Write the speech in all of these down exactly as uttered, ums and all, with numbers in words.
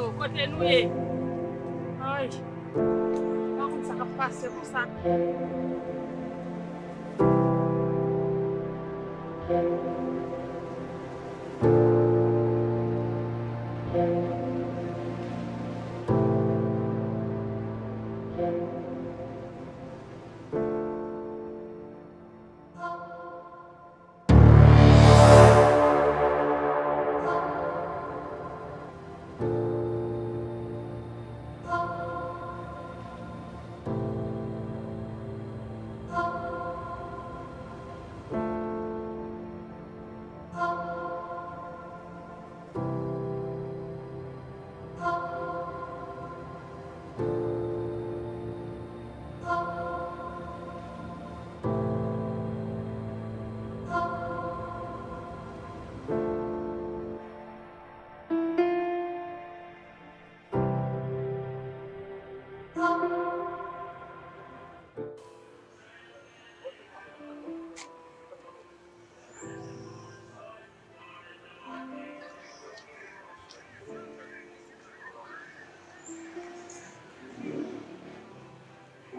Kote nou ye? Ay, m pa konn sa k ap pase konsa.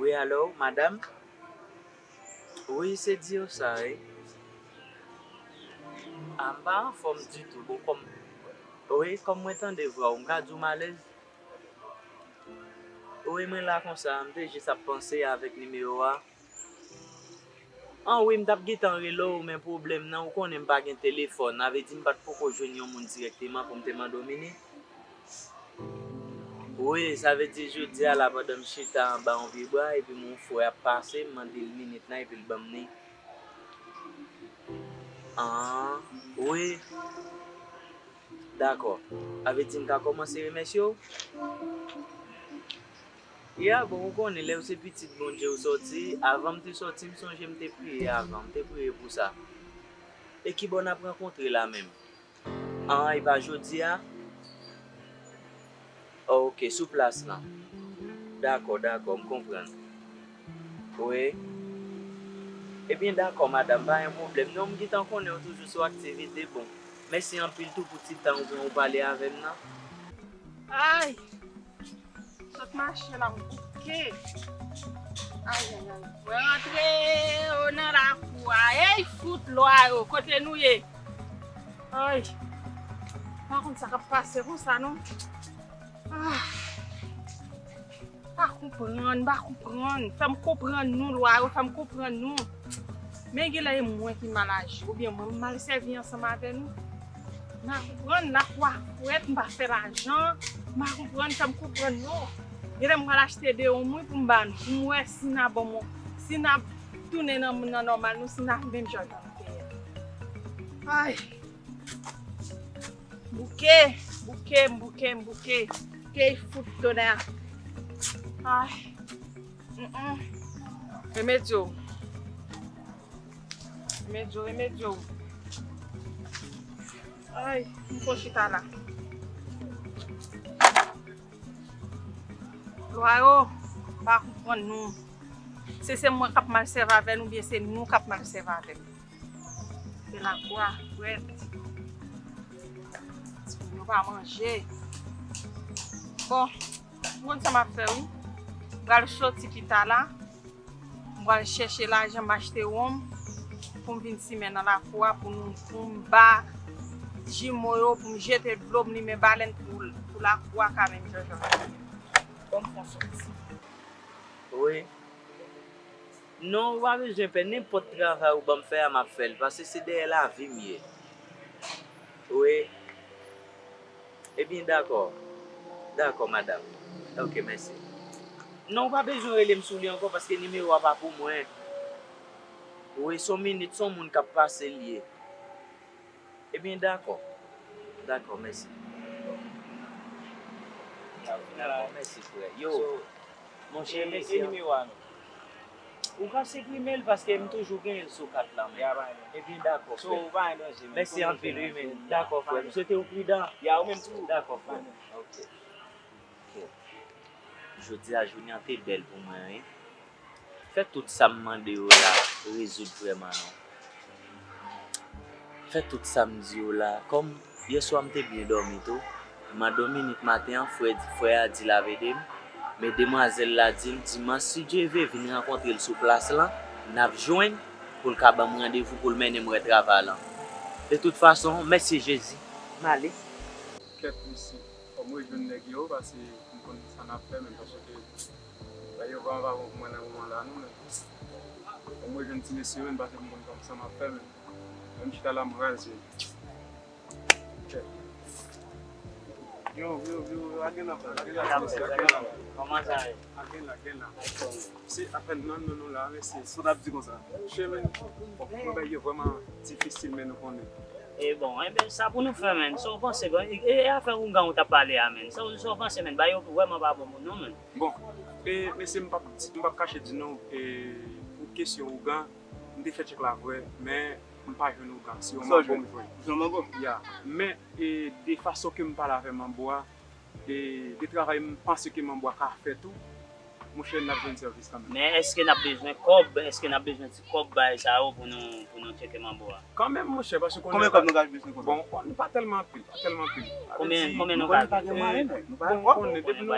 Wi, alo, madanm? Wi, se Diosa, wi. A, m pa anfòm ditou. Bon, kòm, wi, kòm mwen tande vwa w, m ka di w m alèz. Wi, mwen la konsa, m te jis ap panse avèk nimewo a. An wi, m t ap gentan rele w, men pwoblèm nan, ou konnen m pa gen telefòn, sa vle di m pa t poko jwenn yon moun dirèkteman pou m te mande w minit. Wi, sa vle di jodi a la, pandan m chita anba yon pye bwa, epi m wè yon frè ap pase, m mande l minit lan, epi l ban m li. An, wi. Dakò. Sa vle di m ka kòmanse remèsye w? Ya, bon, ou konnen, lè w se pitit Bondye, ou sòti. Avan m te sòti, m sonje m te priye avan. M te priye pou sa. E kibò n ap rankontre la menm? An, e pa jodi a? Ok, sou plas lan. Dakò, dakò, m konprann. Wi. Ebyen, dakò, madanm, pa gen pwoblèm. Non, m gentan konnen w toujou sou aktivite. Bon, mèsi anpil tou pou ti tan ou pran ou pale avè m nan. Ay! Sot mache la, m bouke. Ay, ay, ay. Mwen rantre, o, nan lakou a. Ey, fout, lwa yo, kote nou ye? Ay, m pa konn sa k ap pase konsa, non. Ah. Pa konprann, pa konprann. Fè m konprann nou, lwa yo, fè m konprann nou. Men gen lè e mwen ki mal aji, oubyen mwen m mal sèvi ansanm avè nou. M pa konprann, lakou a frèt, m pa fè lajan. M pa konprann, fè m konprann nou. Gen lè m pral achte de yon mwen pou m ba nou, pou m wè si n a bon, si n a tounen nan, nan nòmal nou, si n a menm jan nou te ye. Ay. Bouke, bouke, m bouke, m bouke. Ke fout tonè. Ay. Mm, mm. Remedyo. Remedyo, remedyo. Ay, m fò chita la. Lwa yo, pa konprann nou. Se, se mwen k ap mal sèvi avè nou, oubyen se nou k ap mal sèvi avè m. Se lakou a frèt. Timoun yo pa manje. Bon, m konn sa m ap fè, wi. M pral soti pita la. M pral chèche lajan, m achte wonm pou m vin simen nan lakou a, pou nou, pou m ba jimo yo, pou m jete dlo, m limen balèn pou, pou lakou a ka menm jan jan. Bon, m fon soti. Wi. Non, ou pa bezwen pè, nenpòt travay ou ban m fè a, m ap fè l, paske se dèyè lavi m ye. Wi. Ebyen, dakò. Dakò, madanm. Ok, mèsi. Non, ou pa bezwen rele m sou li ankò, paske nimewo a pa pou mwen. Wi, se yon minit, se yon moun k ap pase l ye. Ebyen, dakò. Dakò, mèsi. Dakò, mèsi, frè. Yo, monchè, mèsi. E nimewo a non? Ou ka siprime l paske m toujou genyen l sou kat la, men. Ebyen, dakò, frè. Mèsi anpil, wi, men. Dakò, frè. M swete w pridan. Dakò, frè. Ok. Ok. Jodi a, jounen an te bèl pou mwen, wi. Fè tout sa m mande yo la rezoud vrèman non. Fè tout sa m di yo la. Kòm yèswa m te byen dòmi tou. Mwen Dominik maten an, frè, frè a di l ap ede m. Men demwazèl la di m, dimanch, si Dye vle, vin rankontre l sou plas lan, n ap jwenn pou l ka ban m randevou pou l mennen m wè travay lan. De tout fason, mèsi Jezi. M ale. Kèt, mesye. Fò m rejwenn nèg yo, paske m konn sa n ap fè, men paske bagay yo vrèman pa bon pou mwen nan moman la, non, men fò m rejwenn ti mesye yo, men paske m konn kòman sa m ap fè, men, men m chita la, m raz, men. Yo, yo, yo, yo, a gen nan plas, a gen nan plas, a gen nan plas. Kòman sa ye? A gen la, gen la. Se apèn nan, nan nou la, mesye. Sa w t ap di konsa? Monchè, men, bon, mwen bay yo vrèman difisil, men nou konnen. E bon, e ben, sa pou nou fè, men. Sa w panse, bon, e, e afè ougan ou t ap pale a, men. Sa w, sa w panse, men? Bagay yo vrèman pa bon pou nou, men. Bon, e, mesye, m p ap di, m p ap kache di nou, e, pou kesyon ougan, m te fè tchèk la vre, men m pa jwenn ougan. Se yon mango m jwenn. Jwenn mango? Ya. Men, e, de fason ke m pale avè manbo a, e, de travay m panse ke manbo a ka fè tou, monchè, n ap jwenn sèvis kanmenm. Men èske n ap bezwen kòb? Èske n ap bezwen ti kòb bagay sa yo pou nou, pou nou tcheke manbo a? Kanmenm, monchè, paske konnen... Konbyen kòb nou ka bezwen konnen? Bon, nou pa tèlman anpil, pa tèlman anpil. Sa vle di, konbyen, konbyen nou ka gen? Nou pa gen mwayen, non. Nou pa gen mwayen, men depi nou,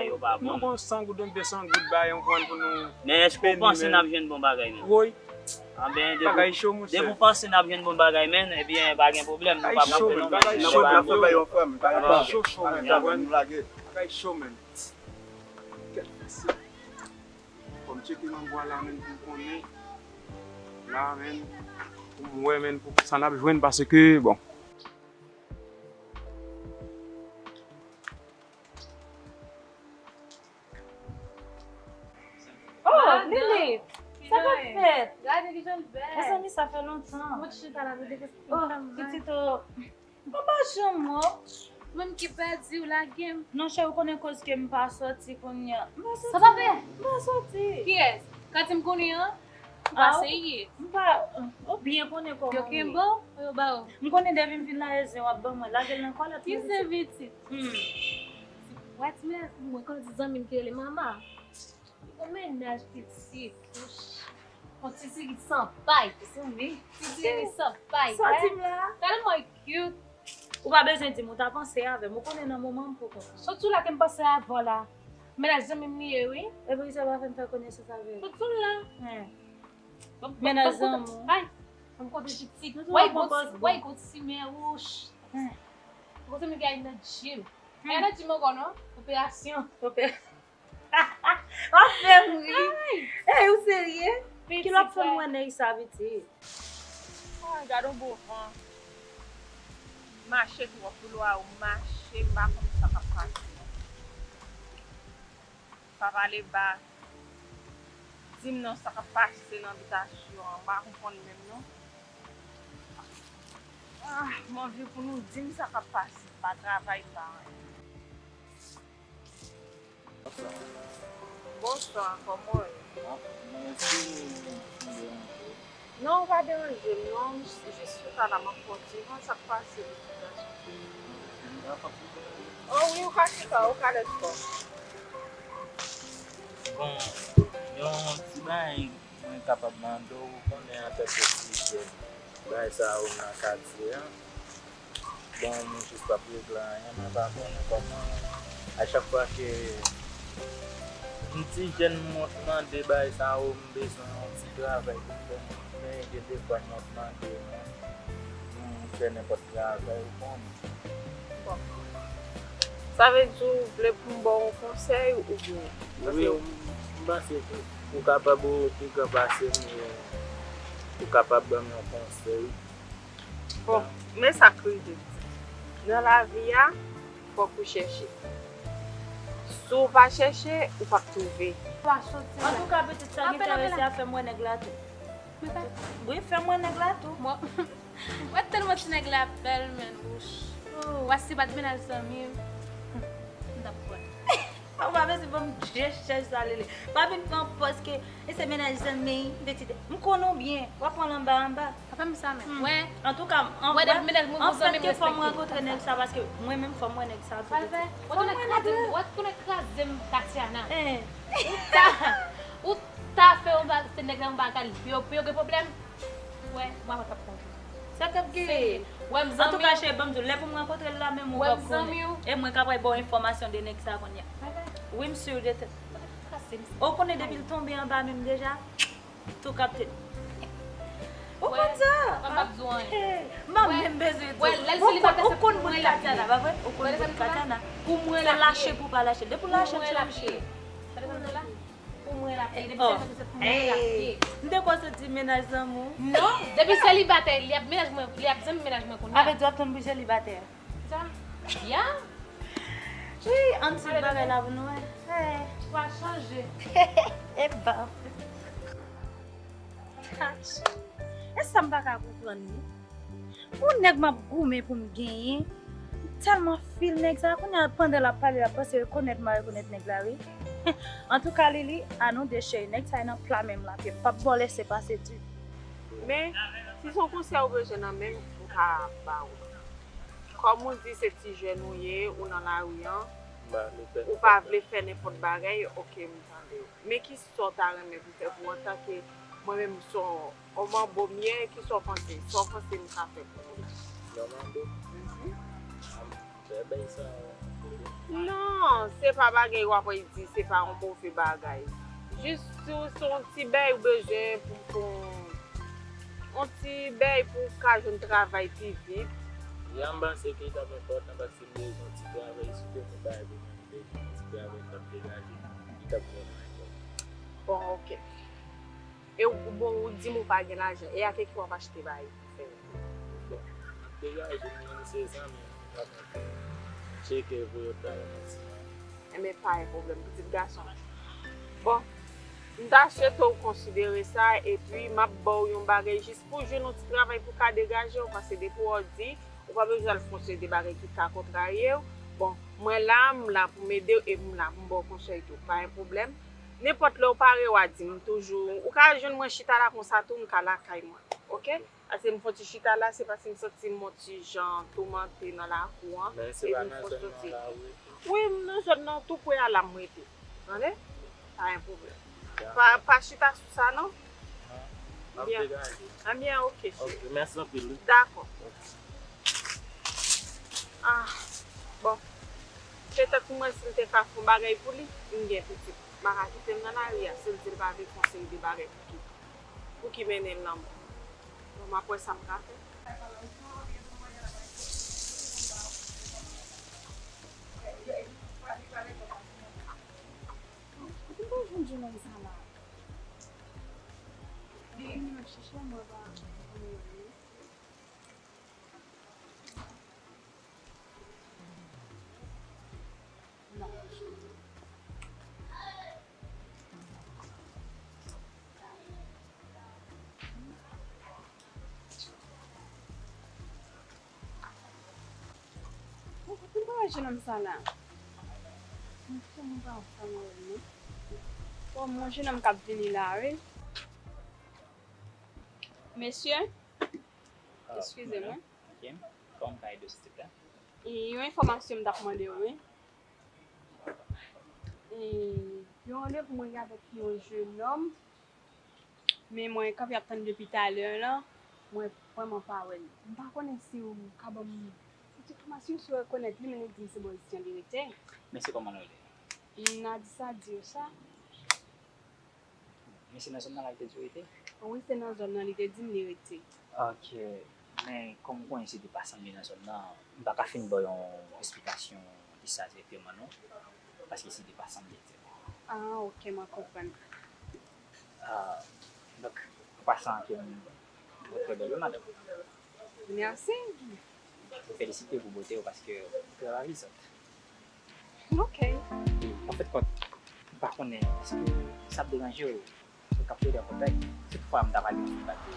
nou gen san goud, de san goud bagay, nou pran pou nou... Men èske w panse n ap jwenn bon bagay, men? Woy. Anben, depi, bagay cho, monchè. Depi w panse n ap jwenn bon bagay, men, ebyen, pa gen pwoblèm, nou p ap koupe non, men. Bagay cho, men. Bagay cho, men. Bagay cho, men. Bagay cho, men. Kèt, mesye. Fò m tcheke nan bwa la, men, pou m konnen. La, men, pou m wè, men, pou sa n ap jwenn, paske, bon. Oh, Lili, sa k ap fèt? Gade kijan l bèl. Mezanmi, sa fè lontan. Mwen chita la, nou te... Oh, pitit, oh. Mwen pa janm wè w. Mwen ki pèdi w, lage m. Non, cheri, ou konnen koz ke m pa sòti kounye a. M pa sòti. Sa pa vre? M pa sòti. Kiyès? Katim kounye a? Ou pa seye? M pa, ou byen konnen kòman m ye. Yo kenbe w, yo ba w. M konnen depi m vin la, e zen w ap ban mwen. Lage l nan kòlèt mwen. Ki zen pitit? Hmm. Wè ti mennaj mwen, konn ti zanmi m ki rele Mama. Yon mennaj pitit, wouch. Yon ti tibit san pay, pitit, wi. Ti tibit san pay, sa w di m la? Tèlman cute. Ou pa bezwen di m, ou ta panse avè m. Ou konnen nan moman m pou kont mwen. Sot sou la ke m panse avè w la. Mennaj zanmi m li ye, wi. E poukisa w pa fè m fè konesans avè l? Sot sou la. Mennaj zanmi w. Ay, m kontre pitit. Wè, gwo ti, wè, gwo ti men wouch. Gwo ti men ki al nan gym. Ay, nan gym ankò, non? Operasyon. Operasyon. W ap fè m ri. Ey, ou serye? Ki lè w ap fè m wè nèg sa, pitit? Ah, gad on bon van. Mache twòp, lwa ou mache, m pa konn sa k ap pase. Pa pale ba. Di m non, sa k ap pase nan bitasyon an, m pa konprann menm non. Ah, m anvi pou nou di m sa k ap pase, pa travay, pa anyen. Bonswa, kòman w ye? Ah, mwen si m deranje w. Non, ou pa deranje m, non, m jis chita la, m ap pran ti van, sa k pase, pitit gason? Oh wi, ou ka chita, ou ka lèt fò. Bon, yon ti bagay mwen kapab mande w, ou konnen an tèt de ti jèn, bagay sa yo nan katye an. Bon, m jis p ap regle anyen, mwen pa konnen kòman, a chak fwa ke yon ti jèn m mande bagay sa yo, m bezwen yon ti travay pou m fè, men gen de fwa m ap mande, m fè nenpòt travay, ou konnen. Bon. Sa vle di ou vle pou m ba w yon konsèy oubyen? Wi, m panse ke ou kapab, ou pi gran pase m, e ou kapab ban m yon konsèy. Bon, men sa k rive. Nan lavi a, fòk ou chèche. Si w pa chèche, ou p ap twouve. Antouka, pitit, sa gen enterese a fè m wè nèg la tou. Wi, fè m wè nèg la tou. Mwen, mwen tèlman ti nèg la bèl, men, wouch. Ou wè si se pa t mennaj zanmi m, m t ap pran. Ou pa bezwen ban m je chèch sa, Lili. Pa vin pran pòz ke e se mennaj zanmi, pitit. M konnen w byen. W ap pran l anba anba. Pa fè m sa, men. Wè. Antouka, an fèt ke fò m rankontre nèg sa, paske mwen menm fò m wè nèg sa tou, pitit. Fò m wè nèg la. Wè konnen kraze m, Tatiana. Ou ta, ou ta fè yon ba-, se nèg la yon bagay pou yo, pou yo gen pwoblèm. Wè, mwen pa t ap kontre. Sa k ap gen? Wè m zanmi w. Antouka, cheri, ban m di w, lè pou m rankontre l la menm, ou p ap konnen. E mwen k ap bay ba w enfòmasyon de nèg sa kounye a. Wi, m si de tèt. Ou konnen depi l tonbe anba men m deja, tou kapte. Ou konn sa? M pa p ap di w anyen. M pa menm bezwen di w. Ou konn, ou konn bout Katana, pa vre? Ou konn bout Katana. Se lache pou w pa lache. Depi w lache, m cheri. Pou mwen l ap ye, depi selibatè, se pou mwen l ap ye. M te kwè w se ti mennaj zanmi w. Non, depi selibatè, li ap mennaj mwen, li ap zanmi mennaj mwen kounye a. Avè di w ap tann pou selibatè. Sa? Ya. Wi, ann swiv bagay la pou nou wè. Hey. Pral chanje. E bon. E sa m pa ka konprann li. Yon nèg m ap goumen pou m genyen. M tèlman fil nèg sa. Kounye a, pandan l ap pale, l ap panse rekonèt m pa rekonèt nèg la, wi. Antouka, Lili, a nou de cheri. Nèg sa nan pla menm la, ke m p ap ba w lese pase ditou. Men, si se yon konsèy ou bezwen nan men m, m ka ba ou. Kòm ou di se ti jèn ou ye, ou nan lari an, ou pa vle fè nenpòt bagay, oke, m tande w. Men ki sa w ta renmen pou m fè pou ou antanke mwen menm, se yon manbo m ye, ki sa w panse? Sa w panse m ka fè pou ou la? Yon manbo? Mhm. Fè bay sa. Non, se pa bagay w ap di, se pa yon move bagay. Jis si w, se yon ti bay ou bezwen pou, pou yon ti bay pou w ka jwenn travay pi vit. Ya, m panse ke li t ap enpòtan paske m bezwen yon ti travay, sitou pou bagay pou mwen, m bezwen yon ti travay k ap degaje, ki t ap vrèman enpòtan. Bon, oke. E ou, bon, ou di m ou pa gen lajan. E ak ki w ap achte bagay pou fè yo? Bon, m ap degaje, m jwenn se zanmi m, m ap tcheke pou yo ta yon ti. Enben, pa gen pwoblèm, pitit gason. Bon, m ta swete w konsidere sa, epi m ap ba w yon bagay jis pou w jwenn yon ti travay pou w ka degaje w, paske depi w di, ou pa bezwen al fè yon seri de bagay ki ka kontrarye w. Bon, mwen la, m la pou m ede w, e m la pou m ba w konsèy tou, pa gen pwoblèm. Nenpòt lè w pare, w a di m toujou. Ou ka jwenn mwen chita la konsa tou, m ka lakay mwen. Oke? Paske m fon ti chita la, se paske m santi m yon ti jan toumante nan lakou an. Men se pa nan zòn nan la, wi. Wi, m nan zòn nan, tou pre a la m rete. Tande? Pa gen pwoblèm. Pa, pa chita sou sa, non. Non, m ap degaje. Ebyen, oke, cheri. Oke, mèsi anpil, wi. Dakò. Ah, bon. Petèt pou mwen, si m te ka fè yon bagay pou li, m gen pitit. M pa ka kite l nan lari a, si l di l pa vle fè yon seri de bagay pou ki, pou ki mennen l nan mò. Bon, m ap wè sa m ka fè. Kote m pral jwenn jenòm sa la? Depi m ap chèche, mwen pa konnen l. Bon, kote m pral wè jenòm sa la? Mwen pa wè fanm wè non. Bon, yon jenòm k ap vini la, wi. Mesye, eskize mwen. Ok. Kòman m ka ede w, silvouplè? E, yon enfòmasyon m t ap mande w, wi. E, yon randevou mwen gen avèk yon jenòm, men mwen kanpe ap tann depi talè la, mwen vrèman pa wè l. M pa konnen si w ka ban m yon ti enfòmasyon si w rekonèt li, men li di m se bò isi an li rete. Mesye, kòman l rele? M a di sa, di w sa. Men se nan zòn nan la li te di w rete? Wi, se nan zòn nan li te di m li rete. Ok. Men kòm ou konnen se depasan m ye nan zòn nan, m pa ka fin ba w yon esplikasyon de sa dirèkteman non. Paske se depasan m ye. Ah, ok, mwen konprann. Ah, donk, an pasan ke m, ou trè bèl wi, madanm. Mèsi. Mwen felisite pou bote w paske ou trè ravizant. Ok. E, an fèt kont, m pa konnen, èske sa ap deranje w, si w kapte de kontak, si toutfwa m ta pale yon feedback de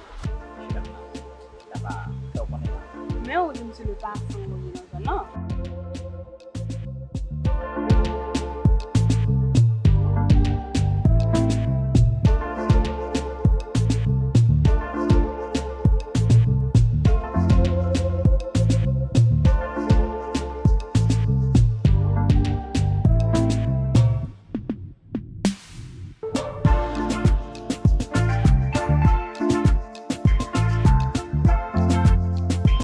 jenòm nan, ta pa fè w konnen la. Men ou di m se le pasan ou ye nan zòn nan.